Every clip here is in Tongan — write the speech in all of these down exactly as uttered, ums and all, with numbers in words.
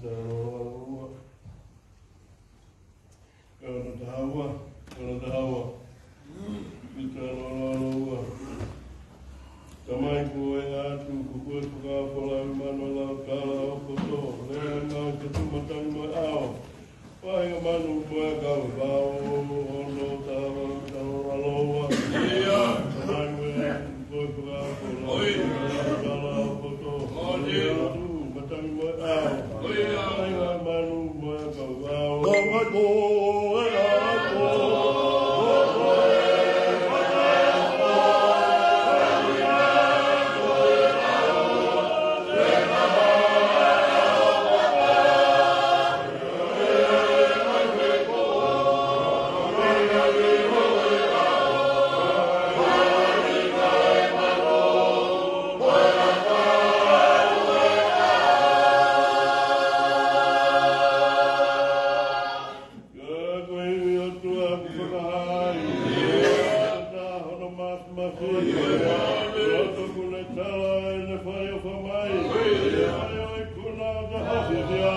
Taloaloa. Kaunatahaua, kaunatahaua. Taloaloa. Tamai, ko e ʻatu, ko koe fakafola mano lau tala ʻo koto. Lea ngāue ke tuʻu matangi mo e ʻao. Fai ngā manu mo e kau vao, ono tala, taloaloa. Ia. Tamai, ko e ʻatu, ko koe fakafola mano lau tala ʻo koto. Ia. Tuʻu matangi mo e ʻao. Ia. Fai ngā manu mo e kau vao. Tamai, ko e ʻatu. Ka ko e ʻOtua ʻoku fakahā ʻi he taha hono māfimafi, loto kuo ne tala ʻene fai ʻo fai mai, ʻe fai ʻo ikuna ʻo taha fiefia.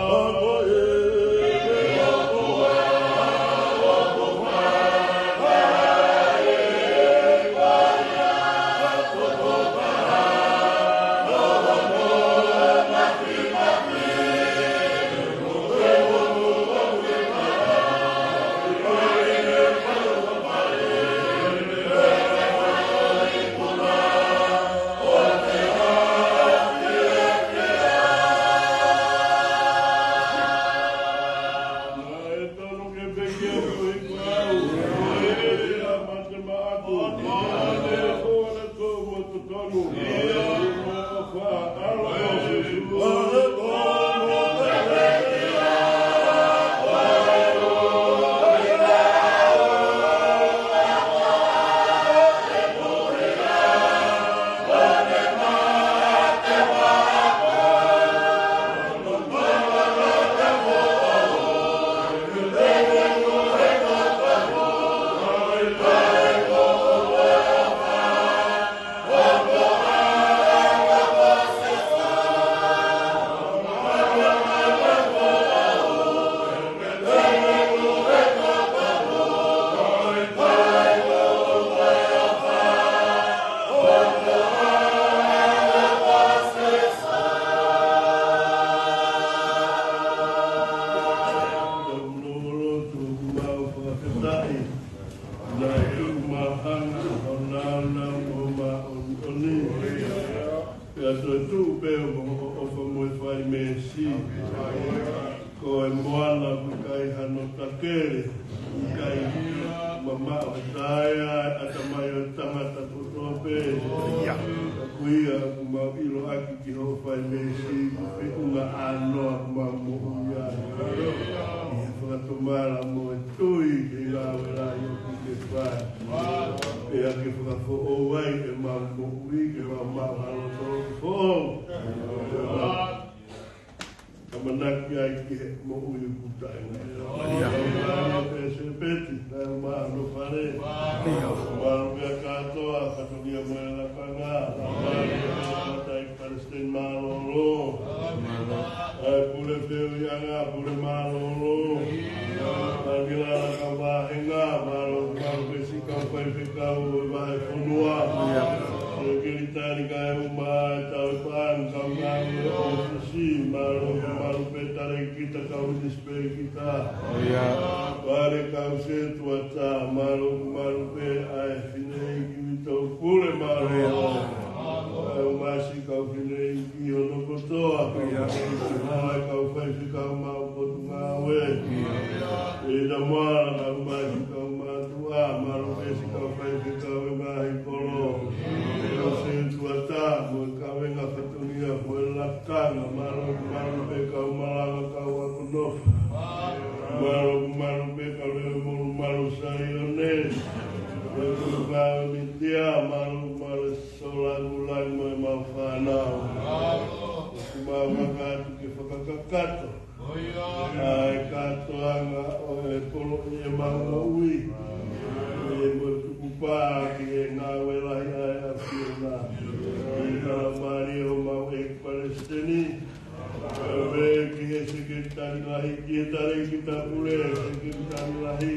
Naʻe tuku mahanga ʻo nāunau mo māʻoniʻoni. Pea toe tuʻu pē ʻo moʻo ʻofa mo e fai meesi. Ko e moana ʻoku ʻikai hano takele, ʻikai mamaʻo he taea e ʻatamai ʻo e tangata kotoa pē. Ka ko ia ʻoku mau ʻiloʻaki ki hoʻo fai meesi, ko e feʻunga ʻānoa ʻoku mau moʻui ai. ʻI he fakatomala mo e tui ki he ngāue lahi ʻoku ke fai. Pea ke fakafoʻou ai ʻemau moʻui, ke mau maʻu ha loto foʻou. ʻAmanaki ai ki he moʻui ʻoku taʻengata. Ia. Pea sepeti, kae ʻumaʻā hono fale. Ia. Mālō meʻa kātoa, fatongia mo e lakanga. Mālō meʻa kātoa, palesiteni mālōlō. ʻA e pule feohiʻanga, pule mālōlō. ʻA e kau vāhenga, mālō, mālō pē siʻi kau faifekau ʻo e vahefonua. Ia. Sekelitali kae ʻumaʻā e tauhi paʻanga, kau ngāue ʻo e ʻōfisi, mālō, mālō pē talēkita, kau minisipēkita. Ia. Pale kau sētuata, mālō, mālō pē ʻa e fineʻeiki uitou pule, mālō. Ia. Kau masi kau fineʻeiki hono kotoa, kau masi kau faifekau maʻu potungāue. Pea ʻi Tamuala kau masi kau mātuʻa, mālō pē siʻi kau faifekau ʻi he ngaahi kolo. Kau sētuata, mo e kavenga fatongia, mo e lakanga, mālō, mālō pē kau malanga, kau ako nofo. Mālō, mālō pē kau lele molu, mālō Saione. Mālō pē kau mītia, mālō, mālō Solangulai mo ʻemau fānau. ʻOku mau kakato ke fakakakato ʻa e kātoanga ʻo e poloʻi ʻemau moʻui. ʻE mo tukupā ki he ngāue lahi ʻa e ʻAfiona. ʻI he kalaumālie ʻo homau ʻEiki Palesiteni. Pea ki he seke Tali lahi ki he talēkita pule, ʻEiki, tali lahi.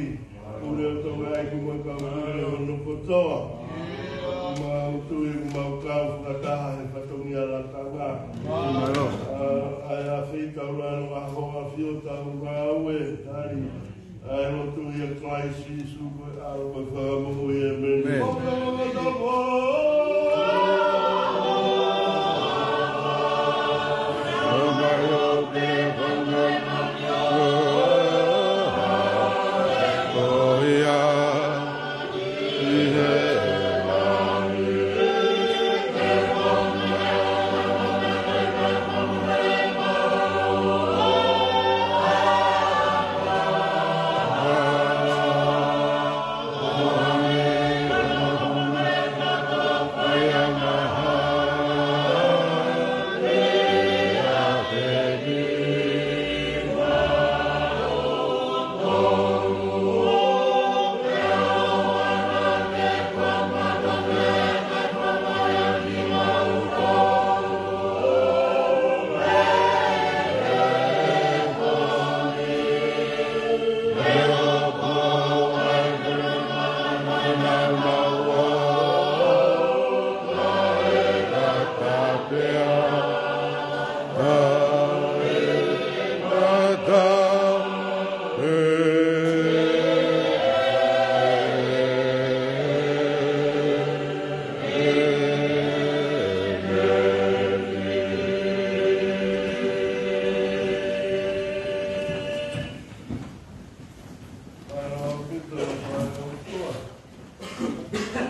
Pule ʻo Tonga ʻEiki mo e kau pule hono kotoa. Mau tui, mau kau fakataha he fatongia lakanga. ʻA, ʻa e ʻAfio Taulalo, ʻa e ʻAfio Taulalo ē, tali. ʻA e lotu ʻia Kalaisi Sīsū ko e ʻAlo mo e Fakamoʻui, ʻēmeni. ʻĒmeni.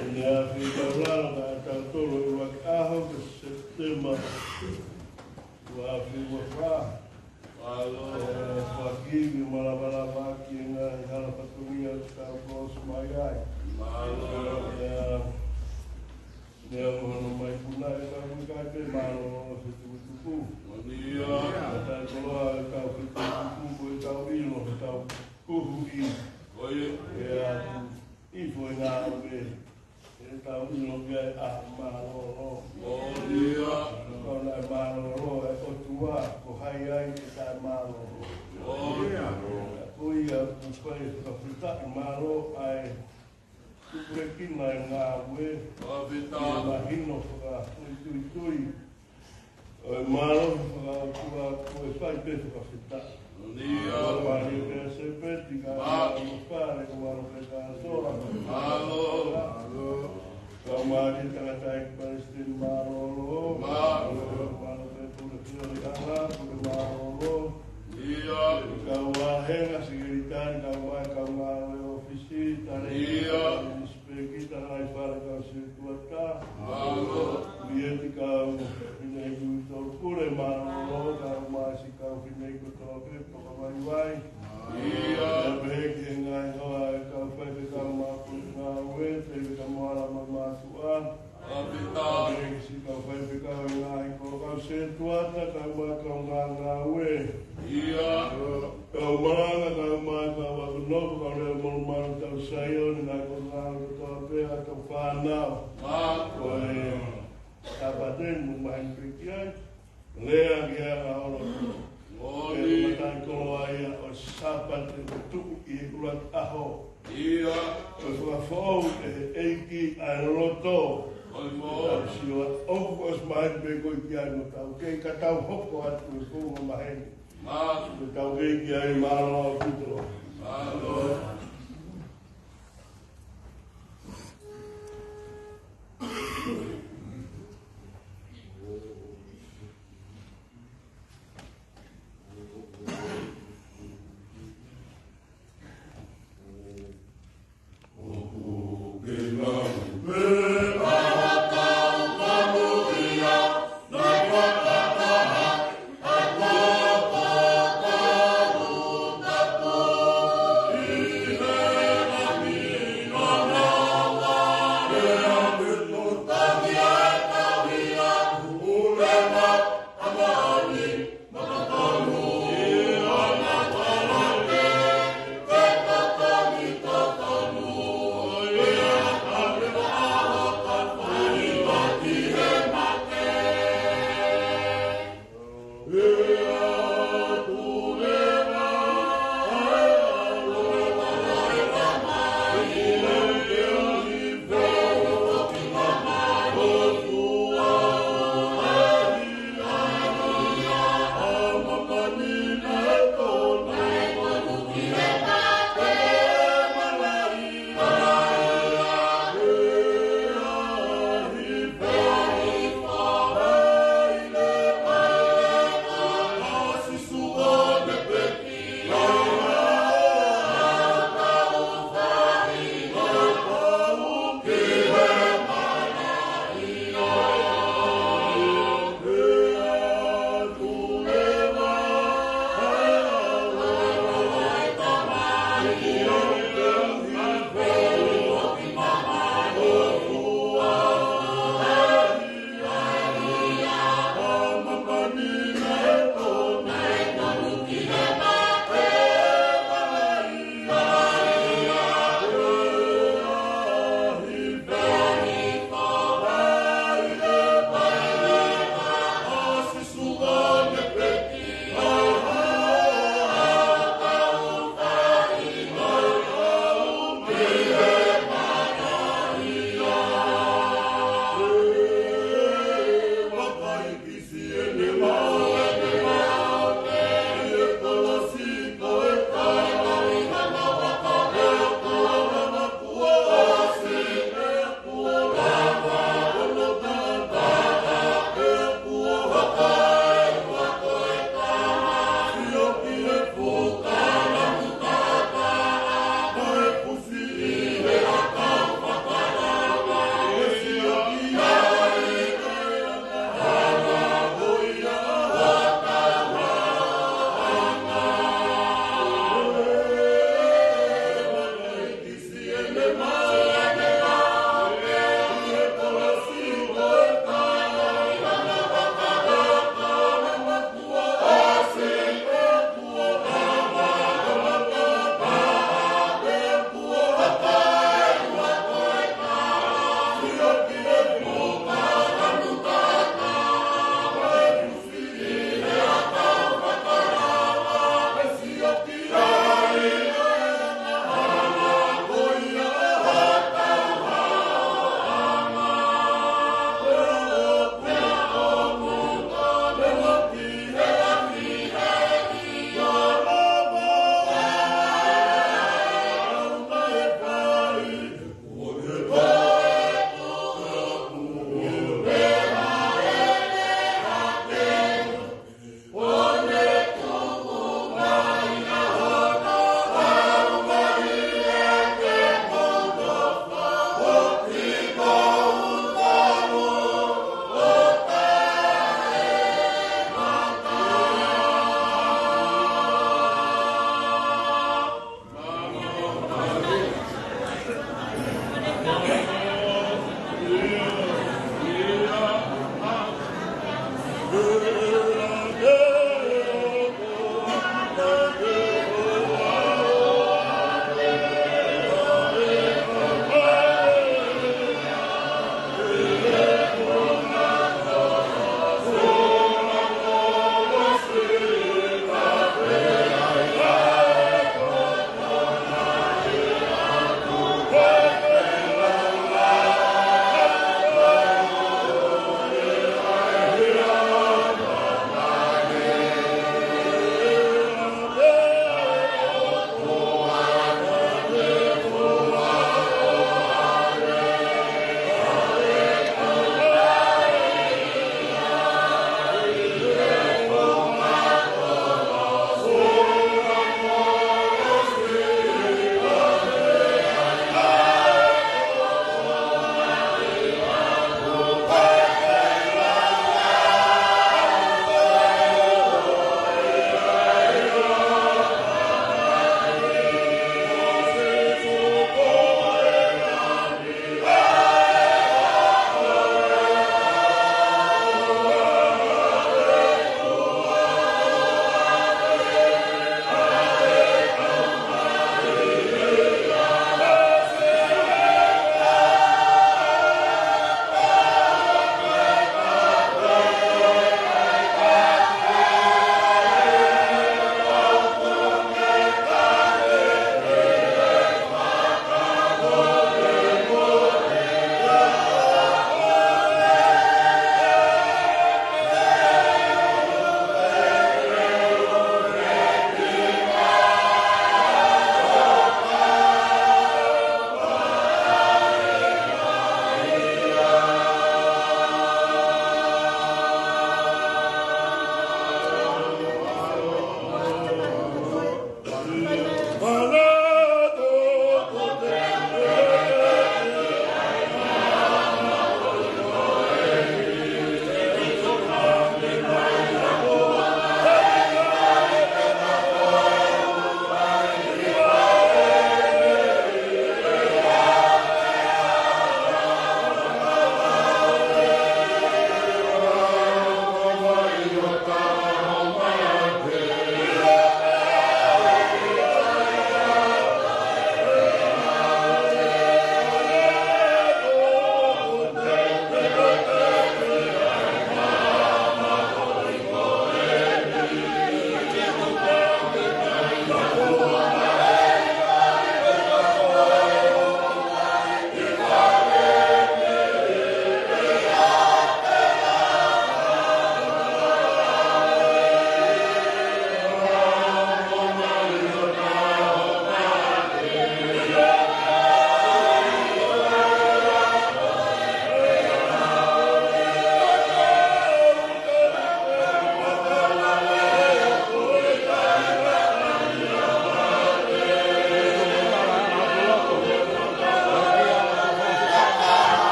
ʻEne ʻAfio Taulalo, ka tautolu ʻuluaki ʻaho ko Sepitema, ua afe ua fā. Mālō. ʻE, fakaivi mo lavalavaki e ngaahi hala fatongia ʻoku tau close mai ai. Mālō. ʻE, meʻa mo hono maipuna e kau kakai pē mālōlō fetukutuku. Moʻoni ia. Kae ʻatā e koloa e kau fetukutuku ko e kau ʻilo, e kau kuhu ʻi. ʻOi. ʻE, atu ʻi foʻi ngāue. ʻE tau ʻilo ki ai ʻa e mālōlō. Moʻoni ia. Ko e mālōlō e ʻOtua, ko hai ai ʻe taʻe mālōlō. Moʻoni ia. Ko ia ʻoku fai fakafetaʻi, mālō ʻa e tupulekina e ngāue. Fakafetaʻi. ʻI he mahino fakafoʻituitui ʻo e mālohi fakaʻotua, ko e fai pē fakafetaʻi. Moʻoni ia. Mālō pē Sepeti, ka mālō pē fale, ko mālō pē kātoa. Mālō. Kau mālō e tangataʻeiki palesiteni mālōlō. Mālō. Mālō pē Pule Fiori ʻAla, Pule mālōlō. Ia. Kau vāhenga, sekelitali, kau mai, kau ngāue ʻōfisi, tale. Ia. Pekita ai fale kau setuata. Mālō. Mei he kau fineʻeiki tolu pule mālōlō, kau mai siʻi kau fineʻeiki kotoa pē, tokavaivai. Ia. Pea pehē ki he ngaahi hoa e kau faifekau maʻu ngāue, faifekau moala mo mātuʻa. Fakafetaʻi. Pehē ki siʻi kau faifekau e ngaahi kolo kau setuata, kau mai kau ngā ngāue. Ia. Kau malanga, kau mai, kau ako nofo, kau lea molumalu, tau Saione, ngaahi kolo ngāue kotoa pē, ʻa e kau fānau. Mālō. Ko e Sāpate ni mo maheni pē ki ai. Lea ki he anga holo. Moʻoni. Ko e mataʻikoloa ia ʻo e Sāpate ʻoku tuʻu ʻi he ʻuluaki ʻaho. Ia. Ko e fakafoʻou ʻe he ʻEiki ʻa e loto. Moʻoni. Tau sio ʻoku ʻosi maheni pē ko ē ki ai mo tau kei ka tau hoko atu e founga maheni. Mālō. Ko e tau kei ki ai, mālō ʻaupito. Mālō.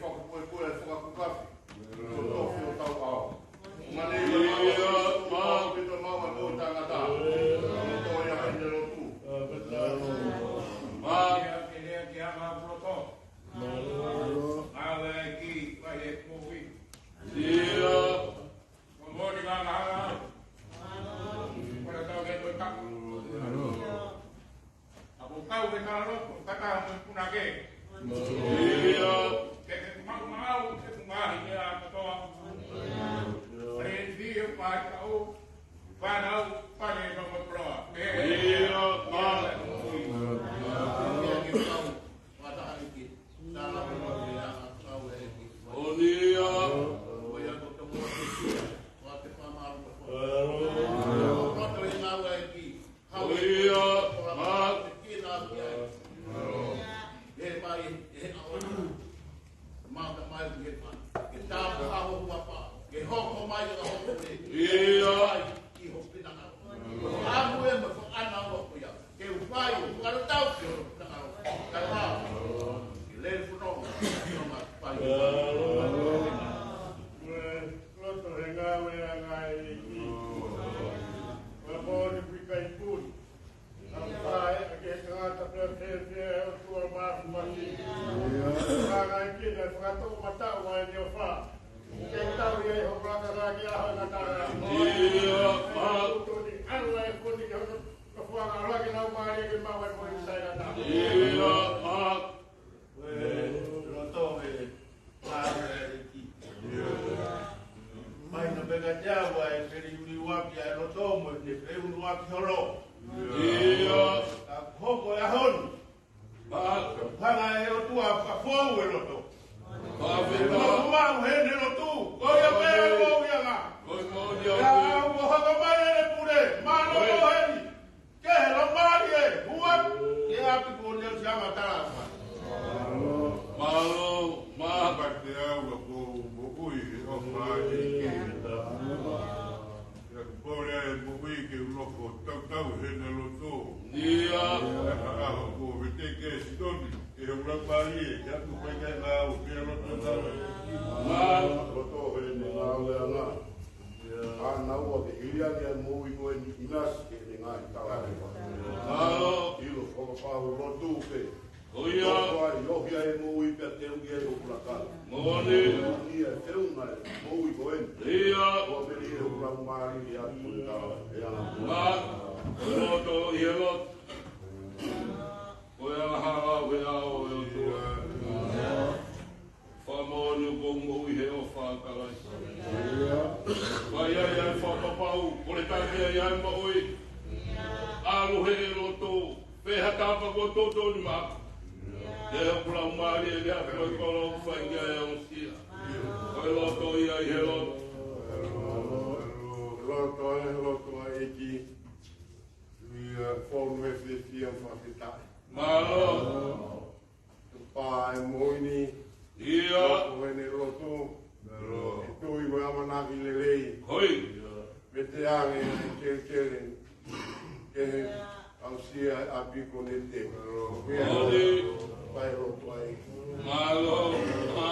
Fakapuepue, fakakukafi. Ko e tofi ʻo hotau ʻao. Mane ia, ia, ma. Pito mau ʻa e moʻui taʻengata. Ko ia ʻene lotu. Ma. Ia, ke lea ki he anga ʻoku loto. Ngāue ʻa e ʻEiki, ʻa e moʻui. Ia. Ko e moʻoni ngā ngā. Ko e tau ke toe tapu. ʻA ko kau he tala loto, kata mo e punake. Ia. Ke ke maumau, ke ke mahi ke a katoa. Ia. Pale ni o mai kau, panau, pale no mo proa. Ia, ma. Ia, ke kau, mata hiki. Tala mo ia, kau e ki. Oni ia. Ko ia ko te mo te ia. Ko te pamaru ko. Ko te ngāue ki. Ko ia, ma. He mai, he ʻaho. Mata mai he mai. Ke tāpu ʻa ho huafa. Ke hoko mai ʻa ho huafa. Ia. Ki ho pinanga. Amu e ma fo ana o ko ia. Ke u fai, u fakatatau ki ho pinanga. Ka la. Ke le funo. Funo ma fai. Loto he ngāue ʻa e ngaahi ʻEiki. Ua pō ni kui kai puni. Ka fai ʻa ke tangata pea fēfē ʻa e ʻOtua Māfimafi. Ka ngaahi kina fakatoʻomataʻu ʻa e ni o fa. Ke tau ia ʻi ho plaka ngā ki a ho ngata ngā. Ia, ma. Utu ni ala e koni ki hono ka fuanga ala ke nau mālie ke mau e moʻui sai ngata. Ia, ma. Ko e loto he Māfimafi. Mai na peka te au ʻa e feliuliuaki ʻa e loto mo e feʻunuaki holo. Ia. Ka hoko e ʻaho ni. Ka hanga ʻe he ʻOtua fakafou e loto. Ka fika. Ka mau he ne lotu. Ko ia pē mo ia ngā. Ko ia mo ia. Ka au mo hoko mai e le pule. Mālō mo heni. Ke he lomali e hua, ke api ko leo si ama tala fa. Mālō, ma. Pate au la ko moʻui he ʻofa ʻa e ʻEiki. Ia ku pole ai moʻui ke u nofo tautau he ne loto. Ia. Ia ka ʻaho ko veteke si toni, ke he ula pali e, ia ku pai kai ngā u pia loto na. Ma. Loto he ne ngā u e ana. ʻA naua ke hili ange ʻa e moʻui ko eni ʻinasi ke ne ngaahi tala e fa. Mālō. ʻIlo fakapau lotu pē. Ko ia. Ko ai, ʻohi ai e moʻui pea teu ki ai ʻo kulakala. Moʻoni. Ia e feʻunga e moʻui ko eni. Ia. Ko meli e hula mālie ia ʻi he tala. Ia. Ma. Ko e loto ʻi he loto. Ko e ala hala ʻo e ʻao ʻo e ʻOtua. Fakamoʻoni ʻoku ou moʻui he ʻofa ʻa Kalaisi. Fai ai ʻa e fakapapau, ko e tangea ia e moʻui. ʻAlu he loto, pea ha tapa ko toto ni ma. Ke he ʻoku lau mālie ʻi he ʻapi ko e kolo ʻoku fai ki ai e ongosia. Ko e loto ia ʻi he loto. Loto ʻa e loto ʻa e ʻEiki. Ia fonu e fiefia fakafetaʻi. Mālō. Pā e moʻui ni. Ia. Ko ʻene lotu. Mālō. E tui mo e ʻamanaki lelei. Hoi. Pete ange e kelekele. Ke he aʻusia e ʻapi ko ʻene te. Mālō. Pā e lotu ai. Mālō. Mā.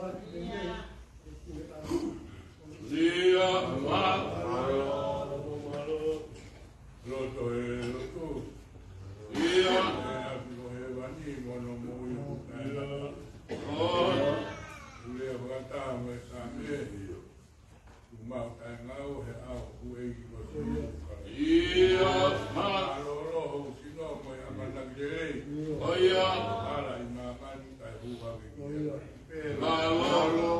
Ia, ma. Loto e loto. Ia. E afi ko hēvani, mono mo i uta e la. Ia. Ule a vakata mo e same. Tumau tae ngau he au, hu e i ko si. Ia, ma. Alolo ho sino mo e amanaki lelei. Ia. Ala i māmani tae hu vave ki he. Ia. Alolo.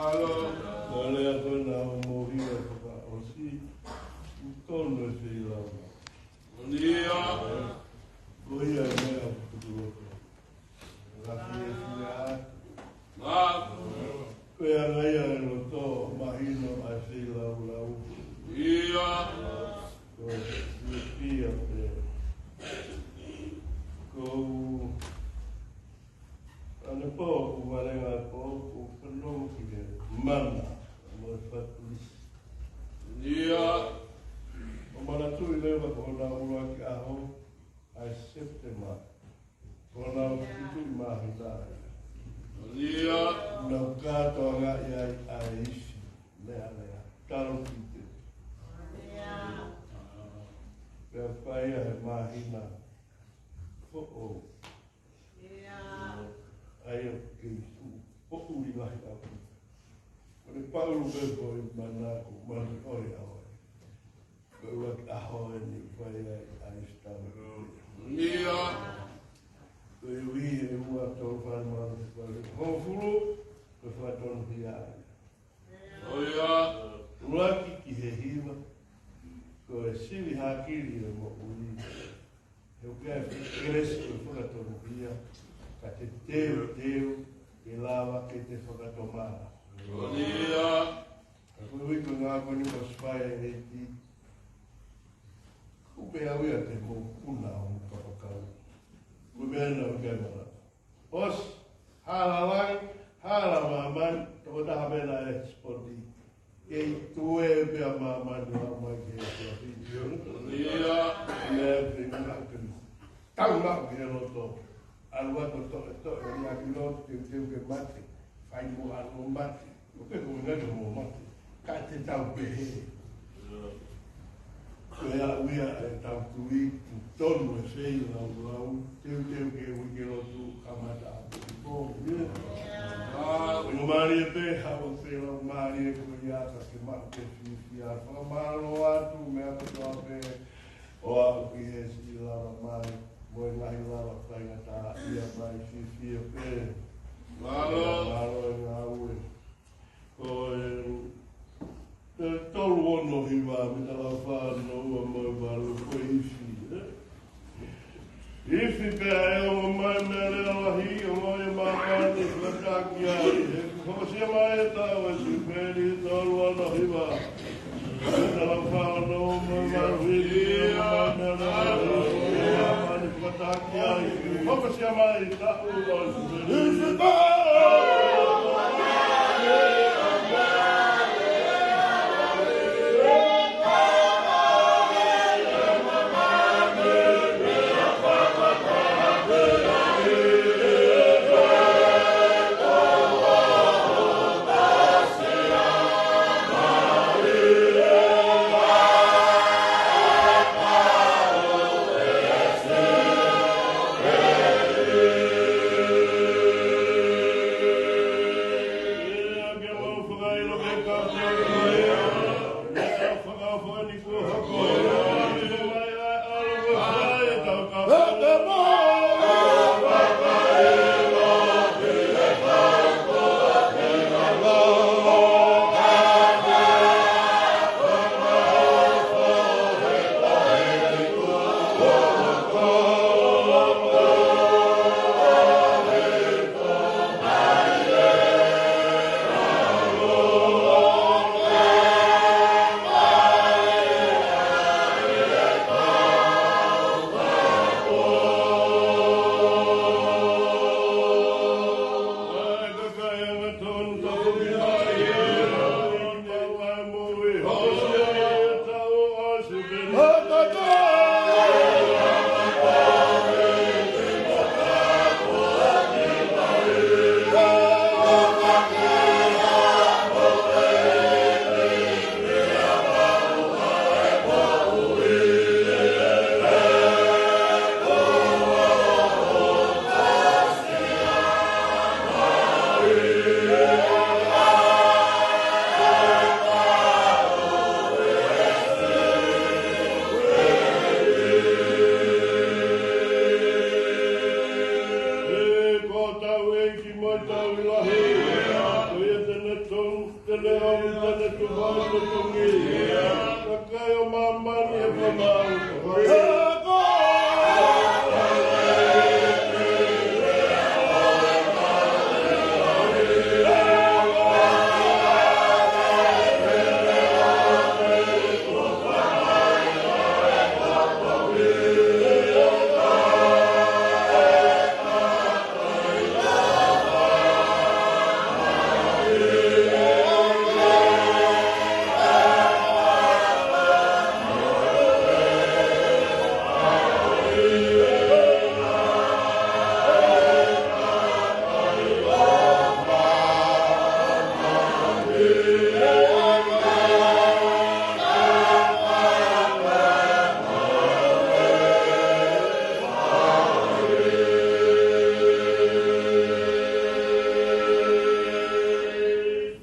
Mālō. Mālō atu na o mohi a fakaʻosi. Tonu e feilaulau. Ko ia e meʻa kuo loto. Ngaahi e fia. Ko e anga ia e loto mahino ʻa e feilaulau. Ko e fia pē. Ko u ʻAne pō, ʻoku vale ngā pō, ʻoku fanongo ki he mana, mo e fatu. ʻO manatuʻi leva ko hona ʻuluaki ʻaho, ʻa e Sepitema, ko hona ʻuluaki māhina. Naʻa ku kātoangaʻi ai ʻa e ifi, meʻa lea, talu ki te. Pea fai ʻa e māhina, foʻou. ʻA ia ʻoku kei tuʻu, ʻoku ʻi lahi ʻaupito. Ko e pau pē ko e mana ko mani ʻoe ʻa ʻoe. Ko e ʻuluaki ʻaho eni fai ai ʻa e Easter. Ko e ui e ua tolu fā nima ono fā hongofulu, ko e fakatonuhia ai. ʻUluaki ki he hiva, ko e sivi hākili e moʻui. He ʻoku ʻi ai e kelesi ʻo e fakatonuhia, ka te teuteu ke lava ke te fakatomala. Ka ko e ui ko e ngāue ko eni ʻoku ʻosi fai ʻe he ʻEiki. ʻOku pehē au ia te mou puna ʻo mou kapakau. Ko e meʻa ena ʻoku ʻikai malava. ʻOsi, hala langi, hala māmani, tokotaha pē naʻe sipoti. Kei tuʻu pē ʻa māmani ʻo aʻu mai ki he efiafi. Meʻa pē ngā pē. Tau maʻu ki he loto. ʻAlu atu toʻetoʻe, ʻalu atu ki loto, teuteu ke mate. Fai mo ʻalu mate. ʻOku ke ko ngā ke mo mate. Ka te tau pehē. Ko e aʻu ia ʻetau tui, tonu e feilaulau, teuteu ke uike lotu, kamata ʻaupito. Ko e mālie pē, haʻu e feilaulau mālie ko ia ka ke maʻu ke fiefia. Fakamālō atu, meʻa kotoa pē, ʻo aʻu ki he siʻi lava mai, mo e ngaahi lava faingataʻaʻia mai fiefia pē. Mālō. Mālō e ngāue. Ko e, e tolu ono hiva, mita lau fā ono ua mo e valu, ko e ifi, ē? Ifi pea ʻe ongo mai mei he lea lahi, ʻo ongoʻi ʻe māmani, fakataki ai, he kuo hokosia mai e taʻu ʻo e Siupeli, tolu ono hiva. Mita lau fā ono ua mo e valu, ifi pea ʻe ongo mai mei he lea lahi, ʻo ongoʻi ʻe māmani, fakataki ai, he kuo hokosia mai e taʻu ʻo e Siupeli. Ko hotau ʻEiki mo hotau ʻEiki lahi, ko ia te ne tonu Leʻo ni, Tane, Tuʻi mo e Totongi, kakai ʻo māmani, ʻe fānau.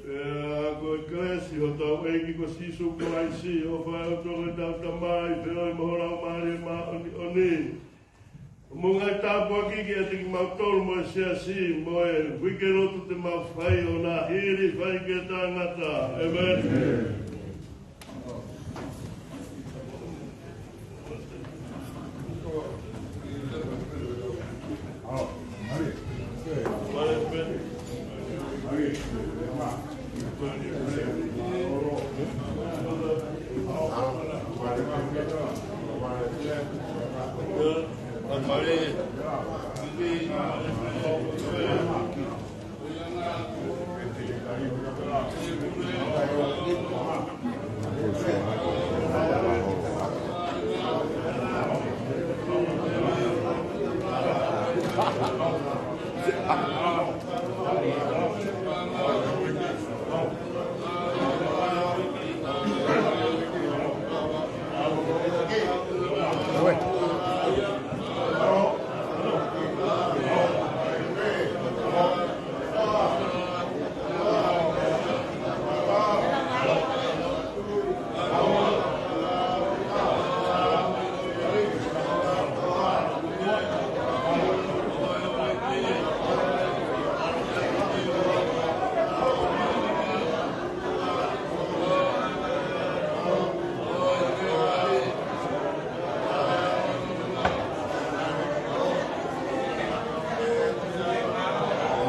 Pea ko e kelesi ʻa hotau ʻEiki ko Sīsū Kalaisi, ʻofa ʻa e ʻOtua ko ʻetau Tamai, feohi mo ho Laumālie Māʻoniʻoni, mo e ngaahi tāpuaki ke ʻiate kimautolu mo e siasi, mo e uike lotu te mau fai ʻo na hili fai ke taʻengata. ʻĒmeni.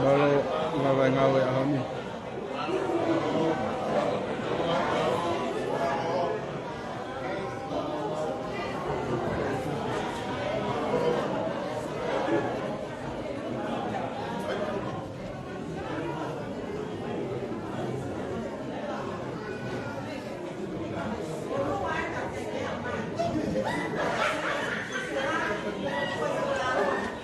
Mālō, ngāue, ngāue ʻaho ni.